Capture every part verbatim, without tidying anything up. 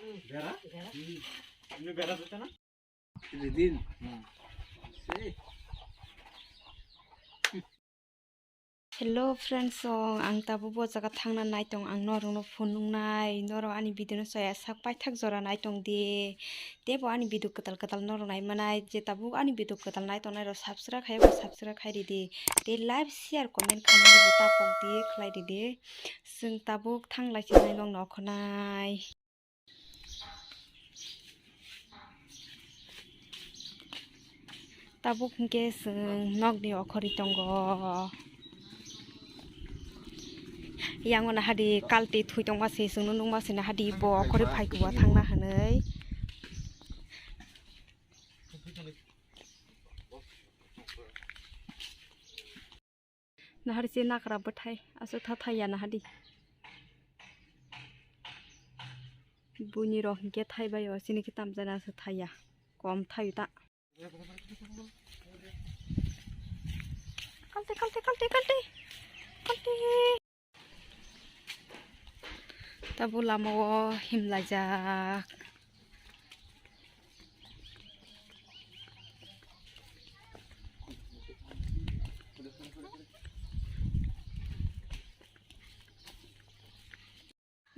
Bera? Hmm. Ini bera tuh sana. Ini din. Hmm. Sih. Hello friends, song ang tabuk bo jaga thangna naitong, ang norokno phunuknai, norok ani video no soya sak paithak jora naitong di. Tebo ani video kwtal kwtal norok naimanai, je tabuk ani video kwtal naitongnairok subscribe khaiya bo subscribe khai ridi. Tei like, share, comment khaimani bo tapok di, khlai ridi. Chwng tabuk thanglai si nailong nokhonai. Tabuk hwnkhe chwng nokni okhorwi tongo. Yang nahadi kalti thui tongma se chwngno nukma se nahadi bo okhorwi phaikhuwa thangna hwnwi. Nahari se nakra bwthai, aswk tha thai ya nahadi. Buini rok hinkhe thai bai o, chini khe tamjani aswk thai ya, kom thai ta. Kalte, kalte, kalte, kalte, kalte. Tabuk lama o himlaijak.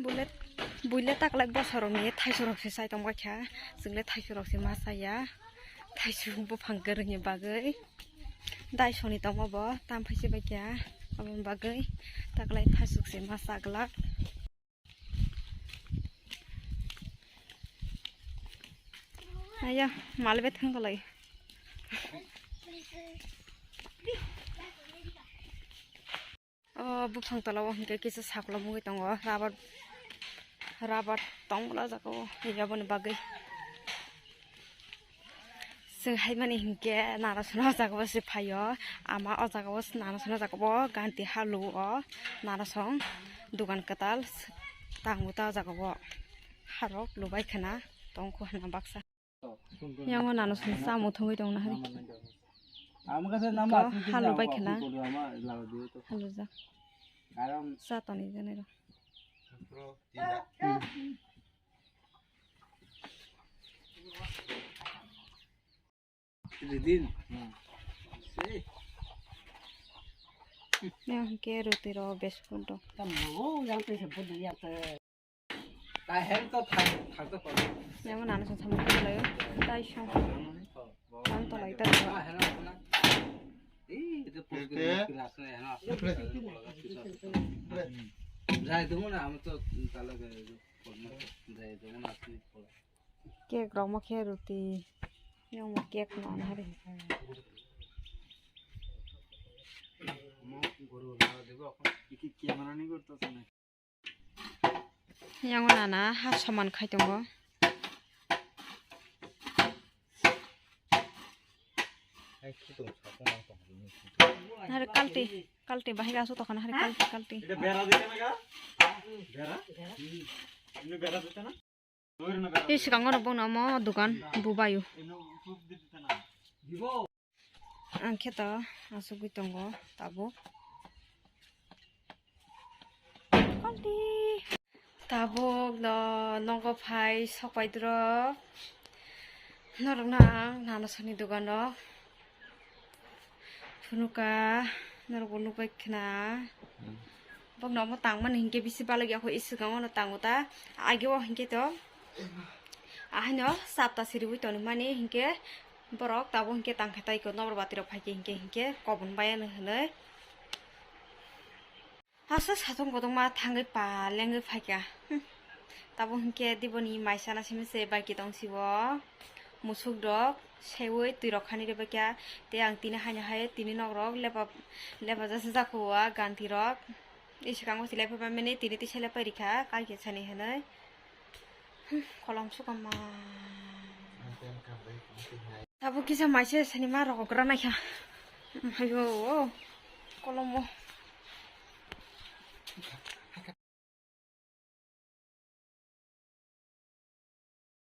Buile, buile taklai bosor rokni thaichuk rok se chai tongbaikha, chwng le thaichuk rok se ma chaya, thaichuk buphang kwrwngni bagwi. Dai soni tongma bo tam phaisi bai kha, aboni bagwi taklai thaichuk se ma chaglak. Aya, mal bethang kwlai. O buphang tola o hinkhe kisa sakla mugwi tongo, rabar, rabar tong bwla jaga o, aboni bagwi. Chwng haimani hinkhe narasongno o jaga o se phaio, ama o jaga o narasongno o jaga o ganti halu o narasong dogan kwtal tango ta o jaga o harok lubai khwna tongkho hwnna baksa. Yang o narasong samung thungwi tongna hari. Ko halu bai khwna. Halu ja. Sa toni jani ro. Yang ke roti ro biscuit do. Yang mana nasa sama ko lai tai song. Tam to lai ta. Jai demo na, ami to tala jai demo na asli. Cake rok mo khe roti. Yang mo cake no na hari. Yang o nana ha soman khai tongo. Hari kalti, kalti bahai asu tokana hari kalti, kalti. Tei swkango no bono omo dogan bubaio. Ang khe to asugwi tongo tabuk. Kalti. Tabuk no nogo phai sok pai duro. Norok no ang nana soni dogan rok. Phunuka norok bo nukbai khna. Bokno omo tangmani hinkhe bisi balok ya kho, i swkango no tango ta. Age o hinkhe to. Ahaino sapta siriwi tonwi mani hinkhe borok tabuk hinkhe tangkhe tai kho nokbar bati rok phaikhe hinkhe hinkhe kobon bai ano hinwi. Asa satung kotorma thangwi pa lengwi phaikha. Hmm. Tabuk hinkhe diboni mai sana simi se bai kitong sibo. Musuk rok sewi twi rok khani rebakya. Tei ang tini haino hai tini nok rok lepa, lepa jasa jakhuwa ganti rok. I swkango se lepa mani tini tisa lepai rikha kaikhe sani hinwi. Hmm, kolom sukama. Tabuk kisa maise sani ma rok gra naikha. Hmm, hayo, kolomo.